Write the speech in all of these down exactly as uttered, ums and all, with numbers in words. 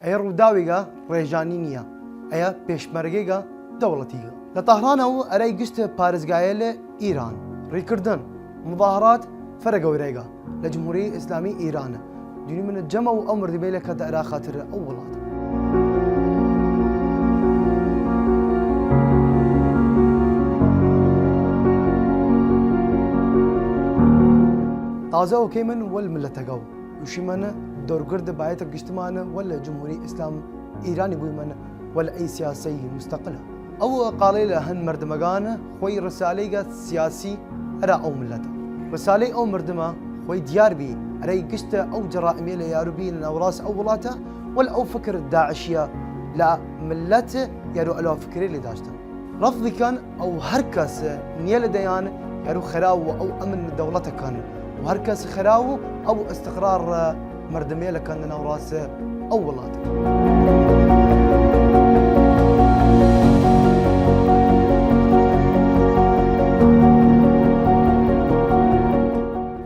ئەی ڕووداویگە ڕێژانی نییە، ئەیە پێشمەرگەیگە دەوڵەتیگە. لە تەهرانەو ئەرای گشت پارێزگایەێل ئیران ریکردن مظاهرات فرە گەورەیگە لە جمهوری ئیسلامی ئیران. دونیمن جەمەو ئەو مردمەیلە کە دە ئەرا خاتر ئەو وڵات. تازە ئەوکەیمن وەل ملەتەگەو. وشیمن دەورگرد بایەتە گشتمان وەل جمهوری ئیسلام ئیرانی بویمن وەل ئەی سیاسەی مستەقلە. ئەو قاڵەیلە هن مردمەگان خوەی رسالەیگە سیاسی ئەرا ئەو ملەتە. رسالەی ئەو مردمە خوەی دیار بی ئەرای گشت ئەو جەڕائمەیلە یارو بی لە ناوڕاس ئەو وڵاتە وەل ئەو فکر داعشیە لە ملەت یارو ئەلا فکرەیلێ داشتن. رەفضی کەن ئەو هەر کەس نیەێلە دەیان یارو خەراو ئەو ئەمن دەوڵەتە کەن و هەر کەس خەراو ئەو ئستقرار مردمەیلە کەن لە ناوڕاس ئەو وڵاتە.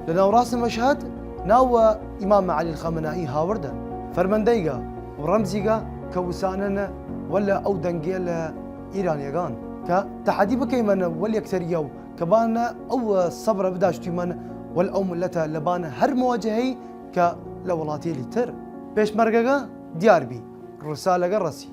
لە ناوڕاس مەشهەد ناو ئیمام عەلی خامنەئی هاوردن فەرمەندەیگە و رەمزیگە کە وسانن وەل ئەو دەنگەیلە ئیرانیەگان کە تەحەدی بکەیمن وەل یەکتریەو کە بان ئەو سەبرە بداشتیمن وەل ئەو ملەتە لەبان هەر مواجهەی کە لە وڵاتەیلی تر. پێشمەرگەگە دیار بی رسالەگە رەسی.